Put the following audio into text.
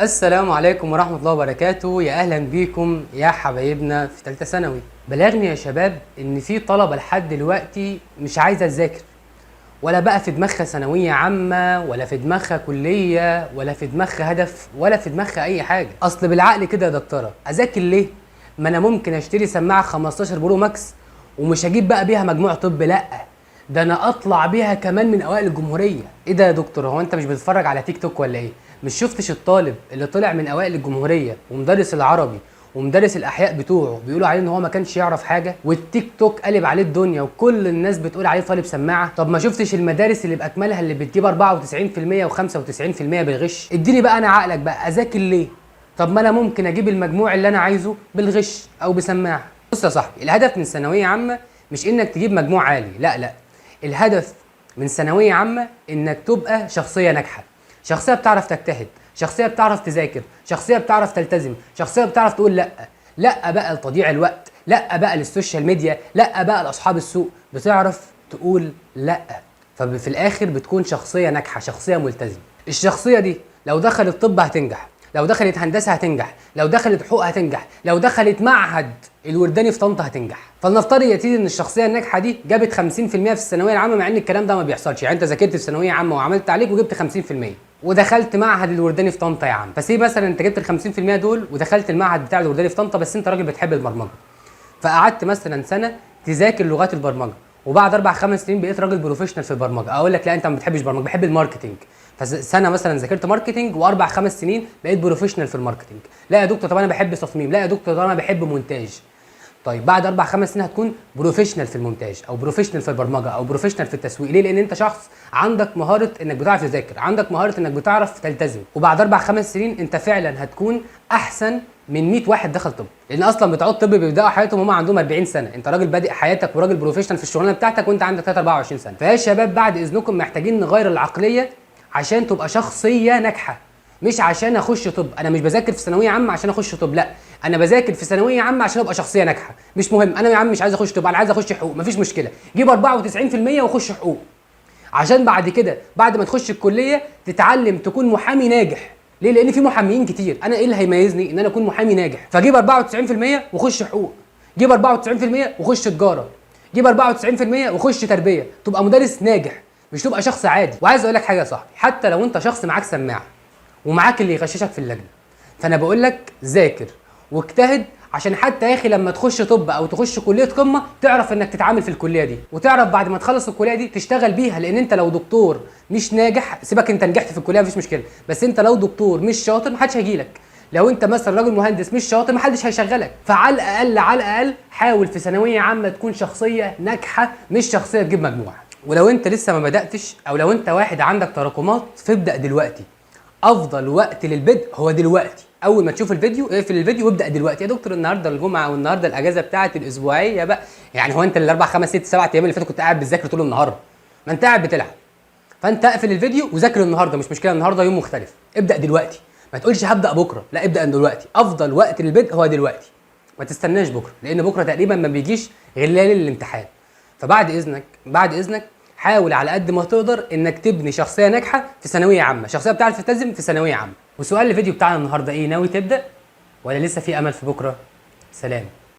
السلام عليكم ورحمة الله وبركاته. يا أهلا بيكم يا حبايبنا في ثالثة ثانوي. بلغني يا شباب إن في طلبة لحد دلوقتي مش عايزة تذاكر، ولا بقى في دماغها ثانوية عامة، ولا في دماغها كلية، ولا في دماغها هدف، ولا في دماغها أي حاجة. أصل بالعقل كده يا دكتورة، أذاكر ليه؟ ما أنا ممكن أشتري سماعة 15 Pro Max ومش هجيب بقى بيها مجموع طب، لأ ده انا اطلع بيها كمان من اوائل الجمهوريه. ايه ده يا دكتور؟ هو انت مش بتتفرج على تيك توك ولا ايه؟ مش شفتش الطالب اللي طلع من اوائل الجمهورية ومدرس العربي ومدرس الاحياء بتوعه بيقولوا عليه ان هو ما كانش يعرف حاجه، والتيك توك قلب عليه الدنيا وكل الناس بتقول عليه طالب سماعه؟ طب ما شفتش المدارس اللي باكملها اللي بتجيب 94% و95% بالغش؟ اديني بقى انا عقلك بقى، اذاكر ليه؟ طب ما انا ممكن اجيب المجموع اللي انا عايزه بالغش او بسماعه. بص يا صاحبي، الهدف من ثانوية عامة مش انك تجيب مجموع عالي، لا لا، الهدف من ثانوية عامة انك تبقى شخصية ناجحه، شخصية بتعرف تجتهد، شخصية بتعرف تذاكر، شخصية بتعرف تلتزم، شخصية بتعرف تقول لا، لا بقى لتضييع الوقت، لا بقى لل social media، لا بقى لاصحاب السوء، بتعرف تقول لا. ففي الاخر بتكون شخصية ناجحه، شخصية ملتزمة. الشخصية دي لو دخلت طب هتنجح، لو دخلت هندسة هتنجح، لو دخلت حقوق هتنجح، لو دخلت معهد الورداني في طنطا هتنجح. فلنفترض يا سيدي ان الشخصية الناجحة دي جابت 50% في الثانوية العامه، مع ان الكلام ده ما بيحصلش، يعني انت ذاكرت في ثانوية عامة وعملت عليك وجبت 50% ودخلت معهد الورداني في طنطا يا عم. فسي مثلا انت جبت ال 50% دول ودخلت المعهد بتاع الورداني في طنطا، بس انت راجل بتحب البرمجه، فقعدت مثلا سنة تذاكر لغات البرمجه، وبعد 4 5 سنين بقيت راجل professional في البرمجه. اقول لك لا، انت ما بتحبش برمجه، بحب ال marketing. فسنة مثلا ذاكرت marketing و4 5 سنين بقيت professional في ال marketing. لا يا دكتور، طب انا بحب تصميم. لا يا دكتور، طب انا بحب مونتاج. طيب بعد 4 5 سنين هتكون professional في المونتاج او professional في البرمجة او professional في التسويق. ليه؟ لان انت شخص عندك مهارة انك بتعرف تذاكر، عندك مهارة انك بتعرف تلتزم. وبعد 4 5 سنين انت فعلا هتكون احسن من 100 واحد دخل طب، لان اصلا بتوع الطب بيبداوا حياتهم وهم عندهم 40 سنه. انت راجل بادئ حياتك وراجل professional في الشغلانة بتاعتك وانت عندك 3 24 سنه. فيا شباب بعد اذنكم محتاجين نغير العقلية عشان تبقى شخصية ناجحه، مش عشان اخش طب. انا مش بذاكر في ثانوية عامة عشان اخش طب، لا، انا بذاكر في ثانوية عامة عشان ابقى شخصية ناجحه. مش مهم، انا يا عم مش عايز اخش طب، انا عايز اخش حقوق، مفيش مشكله، جيب 94% وخش حقوق، عشان بعد كده بعد ما تخش الكلية تتعلم تكون محامي ناجح. ليه؟ لان في محاميين كتير، انا ايه اللي هيميزني؟ ان انا اكون محامي ناجح. فجيب 94% وخش حقوق، جيب 94% وخش تجاره، جيب 94% وخش تربيه، تبقى مدرس ناجح، مش تبقى شخص عادي. وعايز اقول لك حاجة يا صاحبي، حتى لو انت شخص معاك سماعه ومعاك اللي يغششك في اللجنه، فانا بقول لك ذاكر واجتهد، عشان حتى يا اخي لما تخش طب او تخش كليه قمة تعرف انك تتعامل في الكلية دي، وتعرف بعد ما تخلص الكلية دي تشتغل بيها. لان انت لو دكتور مش ناجح، سيبك انت نجحت في الكلية مفيش مشكله، بس انت لو دكتور مش شاطر محدش هيجيلك. لو انت مثلا راجل مهندس مش شاطر محدش هيشغلك. فعلى الاقل على الاقل حاول في ثانوية عامة تكون شخصية ناجحه، مش شخصية تجيب مجموع. ولو انت لسه ما بداتش، او لو انت واحد عندك تراكمات، فابدا دلوقتي. افضل وقت للبدء هو دلوقتي. اول ما تشوف الفيديو اقفل الفيديو وابدا دلوقتي. يا دكتور النهارده الجمعة والنهارده الاجازة بتاعتي الاسبوعية بقى، يعني هو انت ال4 5 6 7 ايام اللي فاتوا كنت قاعد بتذاكر طول النهار؟ ما انت قاعد بتلعب. فانت اقفل الفيديو وذاكر النهارده، مش مشكلة، النهارده يوم مختلف. ابدا دلوقتي، ما تقولش هبدا بكره، لا ابدا دلوقتي. افضل وقت للبدء هو دلوقتي، ما تستناش بكره، لان بكره تقريبا ما بيجيش غير ليالي الامتحان. فبعد اذنك بعد اذنك حاول على قد ما تقدر انك تبني شخصية ناجحة في ثانوية عامه، شخصية بتعرف تلتزم في ثانوية عامه. وسؤال الفيديو بتاعنا النهارده ايه؟ ناوي تبدا ولا لسه في امل في بكره؟ سلام.